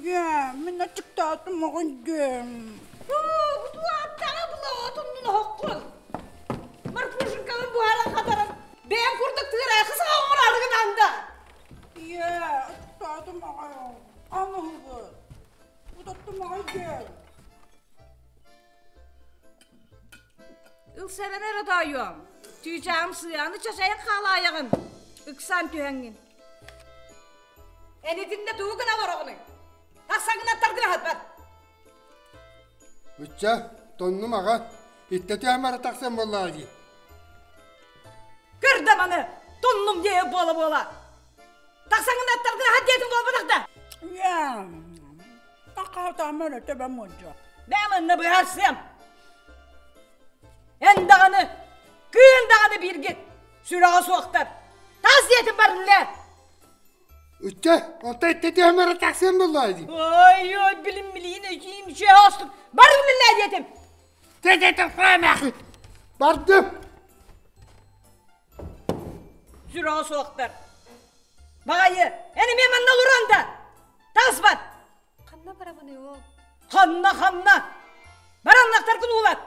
Ийээ, мин аччыктаатым оҕонньор. Бутуаттаҕа булаҕа отуннун оһоххун. Марфушенькабын буһаран хатаран, бэйэҥ курдук тыыраахы саҕа оҥороору анда. Ийээ, аччыктаатым аҕай. Аҥаһыгы. Утаттым аҕай диэн. Ылсаран эрэ тоойуом. Чыычааҕым сыаны чачайан хаалаайаҕын. Ыксаан түһэҥҥин. Эн итиннэ тугу гына олороҕунуй? Тахсаҥҥын аттаргын аһатбат. Ычча, тоннум аҕа, иттэтиэм бара тахсан буоллаҕа дии. Көр да маны, тоннум диэ буола-буола. Тахсаҥҥын аттаргын аһат диэтим буолбатах да. Ийээ, таххаатаамар өтөбө модьо. Бэм анна быһаарсыам. Эн даҕаны, кыын даҕаны бииргит сүрэҕэ суохтар. Тас диэтим барылле. Ычча, онто иттэтиэм бара тахсыам буоллаҕа дии. Ой, ой, билим билиин өйдүүм үчүгэй оостук. Барылле диэтим. Тэ-тэ-тэ, Бардым. Сүрэҕэ суохтар. Баҕайы, эн эмиэ манна олорон да! Таас бар! Ханна барабыный ол? Ханна, ханна! Бараннахтаргын уулат!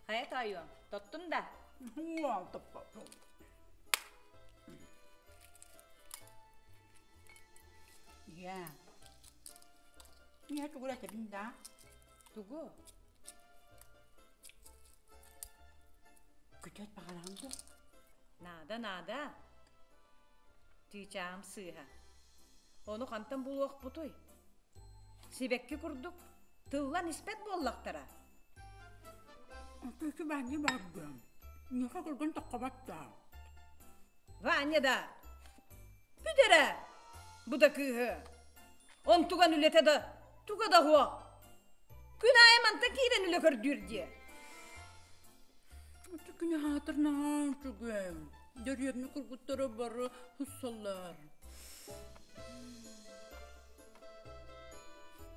Хайа тоойуом, тоттун да? Ийээ, ийээ тугу этэбин да? Тугу? Күтүөт баҕараҕын дуо? Наада, наада. Чыычааҕым сыыһа. Ону хантан булуохпутуй? Сибэкки курдук тыллан испэт буоллахтара. Ити Ваня бардым. Миэхэ кыргын тоххобот да. Ваня да! Бүт эрэ! Бу да кыыһы! Онтуган үлэтэ да туга да суох. Күн аайы мантан киирэн үлэ көрдүүр диэ. Ити күнү аатыр наһаа үчүгэй. Дэриэбинэ кыргыттара бары хуссаллар.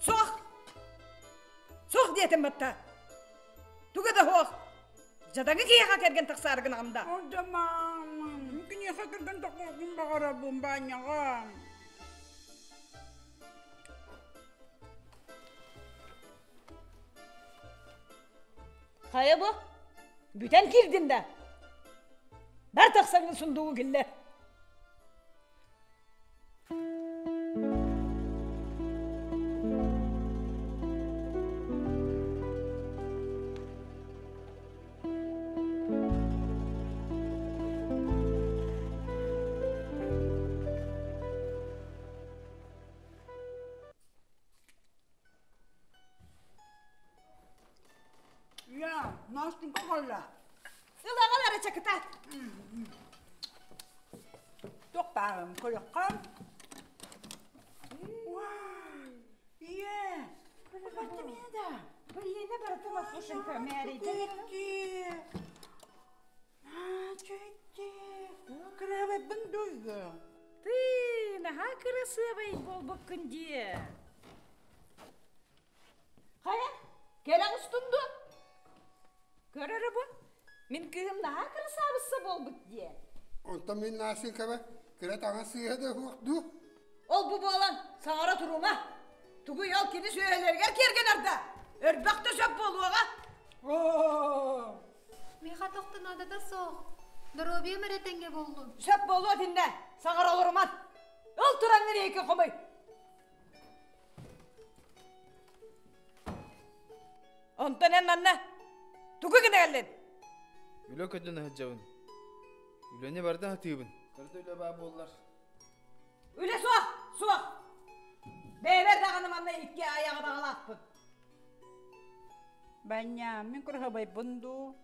Суох! Суох диэтим батта! Туга да суох! Дьадаҥы киһиэхэ кэргэн тахсаары гынаҕын да? Одамаам, киниэхэ кэргэн тахсыахпын баҕарабын, Баанньаҕа. Хайа бу? Бүтэн киирдин да? Бар тахсаҥҥын сундуугу киллэр. Я, Настенька хаалла. Ылаҕал эрэ чакытаат. Туох баарым көрүөххэ. Ийээ, да. Блин, барыта Мафушенька мээрийдэ. Кыраабайбын дуйга. Ты, наһаа кырасыабай буолбуккун дии. Хайа, кэлэ оҕустун дуо? Көр эрэ бу, мин кыыһым наһаа кырасаабысса буолбут диэ. Онтон мин Настенькаба кыра таҥас сыыһа да суох дуу? Ол бу буолан саҥара турума. Тугуй ол кини сүөһүлэригэр киэргэнэр да? Өрбөх да сөп буолуоҕа. Миэхэ тохто наадата суох. Доруобуйам эрэ тэҥҥэ буоллун. Сөп буолуо итиннэ. Саҥара олоруман. Ол тураҥҥын эйки хомуй. Онтон эн манна тугу гына кэллин? Үлэ көтөн сылдьабын. Үлэни барда сатыыбын. Барыта үлэ баар буоллар. Үлэ суох, суох. Бэйэбэр даҕаны манна икки айаҕы баҕалаахпын. Баня, мин кураһабайбын дуу?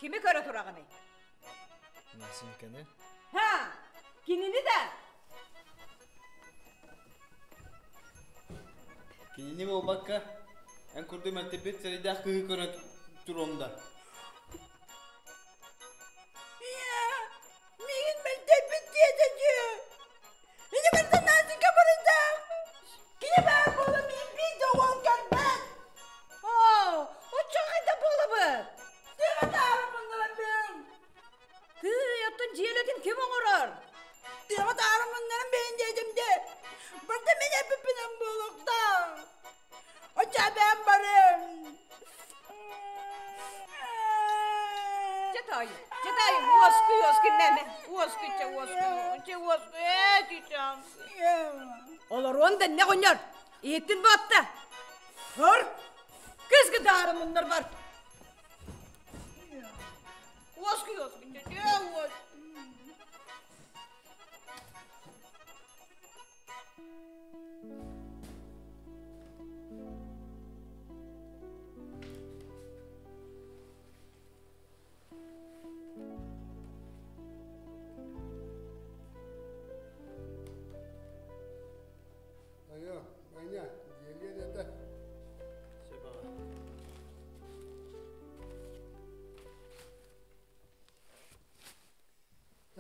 Кими көрө тураҕыный? Насеньканы. Ха! Кинини да! Кинини буолбакка, эн курдук мэлтиппит сэрэйдээх кыыһы көрө туруом да. Ийэ, миигин мэлтэйбит диэтэ дьиэ. Ини барыта Настенька барыта. Кини баар буола миин биир да уол көрбөт. Оо, оччо хайда буолабыт? Тыаҕа таарыммыннарабын. Тыый, оттон дьиэлэтин ким оҥорор? Тыаҕа таарыммыннарым бэйин диэтим де. Барыта мин эппиппинэн буолуохтаах. Оччо эбээм барым. Чэ таайым, чэ таайым, уоскуй, уоскуй, мэ, уоскуй, чэ уоскуй, чэ уоскуй, ээ, чычам. Олоруон да не оҕонньор, иһиттин буотта. Тур, кыс гытаарым муннар бар. Уоскуй, уоскуй, чэ, чэ, уоскуй. Айо, Ваня, дьиэлиэн этэ. Сөп аҕа.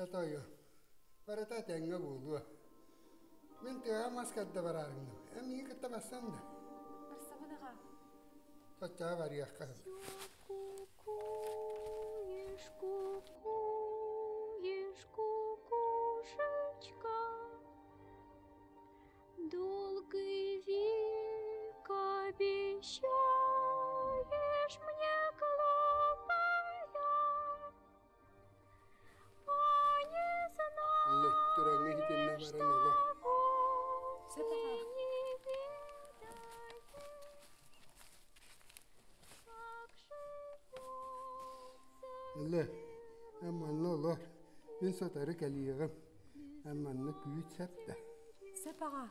Ятайо, барыта тэҥҥэ буолуо. Мин тыаҕа мас кэрдэ бараарыҥным. Эн миигин кытта барсан да. Барсабын аҕа. Соччоҕо барыахха. Кукуешь, кукуешь, кукушечка, Долгий век обещаешь мне, глупая, А не Тураҥҥа иһитиннэ знаешь баран олох. того, Сөп ты аҕа. не ведаешь, как живется Ылы, эн манна олор. Мин сотору кэлиэҕим. Эн манна күүт сөп да. Сөп аҕа.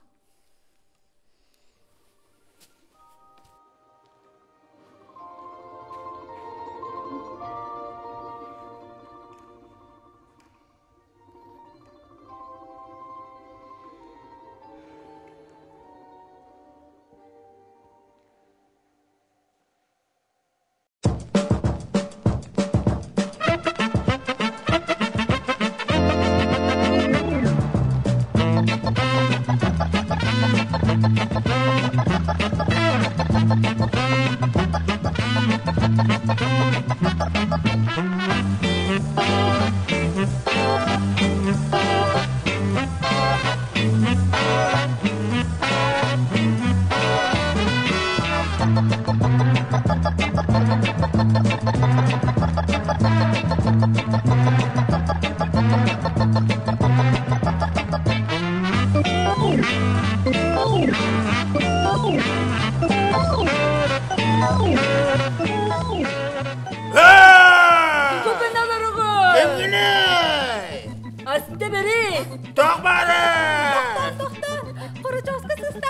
Кимҥиний? Аста бери! Тоқ бары! Тоқта, хорочоска сыста.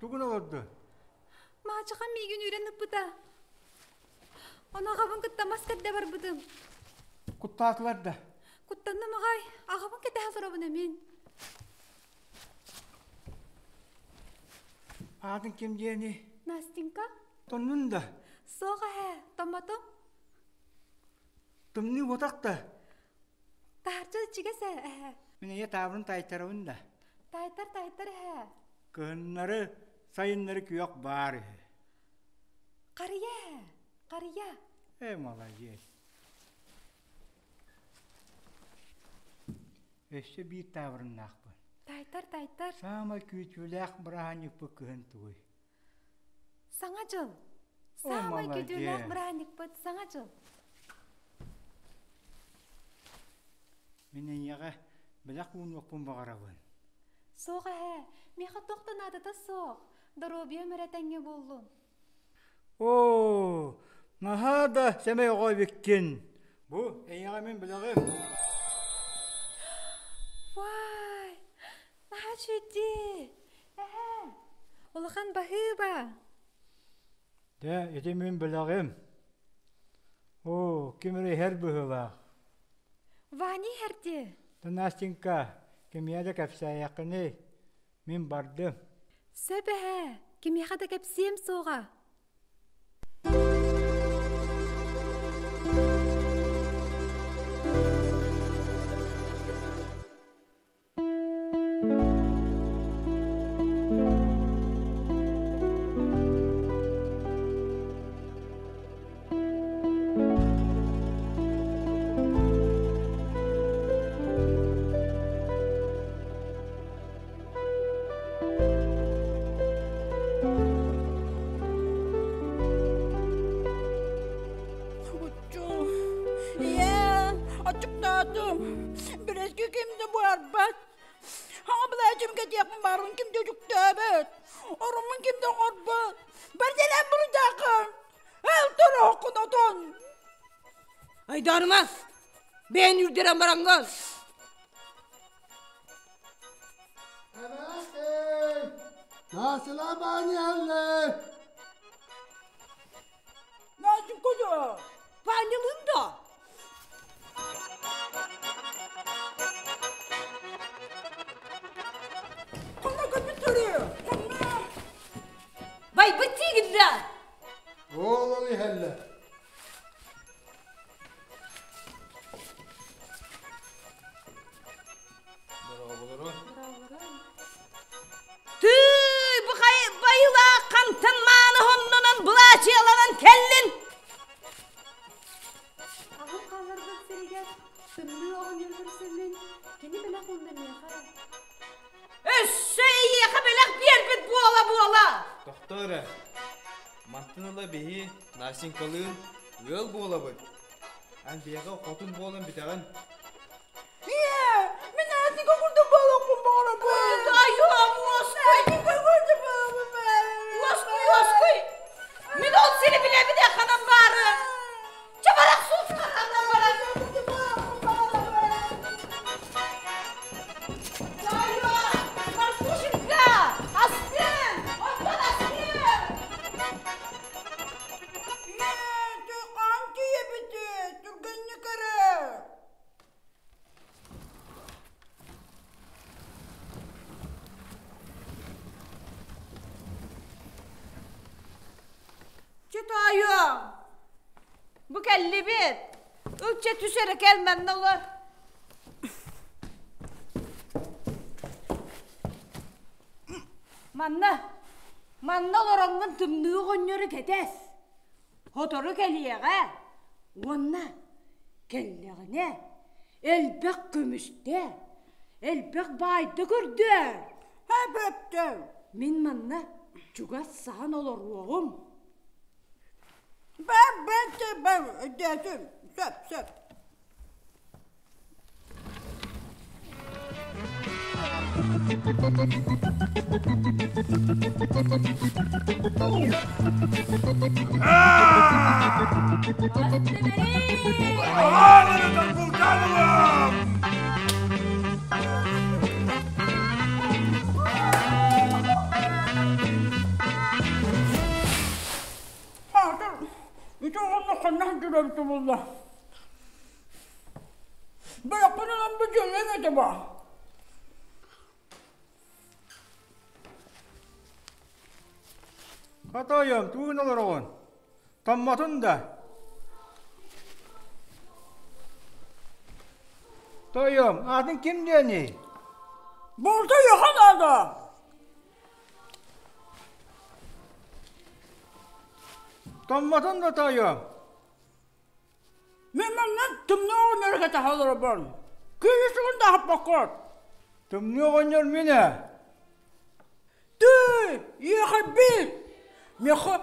Тугун олорду? Маачаха миигин үүрэн ыппыта. Ону аҕабын кытта мас кэрдэ барбытым. Куттаатылар да. Куттанным аҕай, аҕабын кэтэһэ олоробун эмин. Аатын ким диэни? Настенька? Тоннун да. Суох эһээ, томмотум. Тымныы ботах да. Таһырдьа ичигэс ээ, эһээ. Мин ийэ таабырын таайтарабын да. Таайтар, таайтар эһээ. Кыһыннары, сайыннары күөх баар үһү. Харыйа эһээ, харыйа. Э, молодец. Өссө биир таабырыннаахпын. Таайтар, таайтар. Саамай күүтүүлээх бырааһынньыкпыт кыһын тугуй? Саҥа дьыл. О, Саамай күүтүүлээх молодец. бырааһынньыкпыт Саҥа дьыл. Мин эйиэхэ бэлэх уунуохпун баҕарабын. Суох эһээ, миэхэ туох да наадата суох. Доруобуйам эрэ тэҥҥэ буоллун. Оо, наһаа да сэмэй оҕо эбиккин. Бу эйиэхэ мин бэлэҕим. Уай, наһаа үчүгэй. Эһээ, улахан баһыыба. Дьэ, ити мин бэлэҕим. Оо, ким эрэ иһэр быһыылаах. Ваня иһэр дии. Настенька, кимиэхэ да кэпсээйэххиний? Мин бардым. Сөп эһээ, кимиэхэ да кэпсиэм суоҕа. Ийээ, аччыктаатым. Бэрэски ким да буһарбат. Хаҥа былаачым кэтиэхпин баарбын ким да үтүктээбэт. Оруммун ким да оҥорбот. Бэрдэлээн буруйдааххын. Эл торооххун отон. Айдаарыма! Бэйэн үрдэрэн бараҥҥын! Эбээхин! Наасыла баанньаллар! Настенька да! Баанньалыым да? Ханна көпүттэрэ? Ханна? Байбыт диигин да? Ол ол иһэллэр. Тыый, бу байылаах хантан мааны хоннонон былаачыйаланан кэллин? Аҕам хаалларбыт сиригэр тымныы оҕонньор көрсөммүн, кини бэлэх уунна миэхэ. Өссө эйиэхэ бэлэх биэрбит буола-буола! Тохтоо эрэ. Мантан ыла биһи Настенькалыын ыал буолабыт. Эн биһиэхэ хотун буолан бүтэҕин. Ийээ, мин Настенька курдук буолуохпун баҕарабын. Айыам, уоскуй! Настенька курдук буолуохпун Уоскуй, уоскуй! Мин ол сири билэбин ээ ханан баары. Чабарах суус ханан баран. Дайо, Маркушенька, астын! Оттон астын! Ийээ, хаан тиийэбити, түргэнник эрэ. Чэ тоойуом, бу кэллибит. Ылча түс эрэ кэл манна олор. Манна, манна олороҥҥун тымныы оҕонньору кэтэс. Сотору кэлиэҕэ. Уонна кэллэҕинэ элбэх көмүстэ, элбэх баайда көрдөөр. Эбэттэ. Мин манна чугас саһан олоруоҕум. Бэр, бэр, бэр, өйдөөтүм. Сөп, сөп. Ити оҕону ханна сылдьар эбитэ буолла? Бөлөхпүн ылан бу дьөлүөм этэ баа. Хатайым, тугун олороҕун? Томмотун да? Тойом, аатын ким диэний? Булта йохан аада. Томмотун да тойом? Мин манна тымныы оҕонньору кэтэһэ олоробун. Кыыс сугун да аһаппаккын. Тымныы оҕонньор мин ээ. Тыый, иэхэйбит! Миэхэ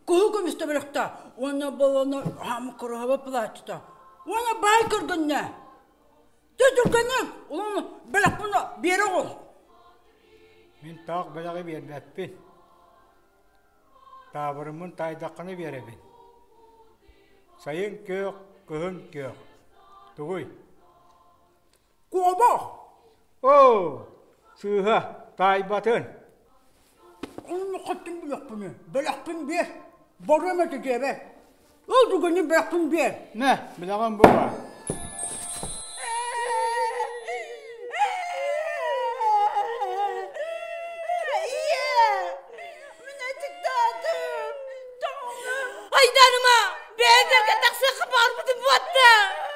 кыһыл көмүстэ бэлэхтэ уонна баллону хаамы кыраһаба плачта. Уонна баай көргөннө. Ты түргэнник, улану бэлэхпин биэрэ оҕус. Мин таах бэлэҕи биэрбэппин. Таабырыммын таайдаххына биэрэбин. Сайын күөх, кыһын күөх. Тугуй? Куобах! Оо, сыыһа, таайбатын. Онно хаттым билэхпин, бэлэхпин биэр. Барыам этэ диэбэ. Ол түгэни бэлэхпин биэр. Нэ, билэҕин бу баар. Айдарыма, бэйдерге тахсыахха баарбытын буотта.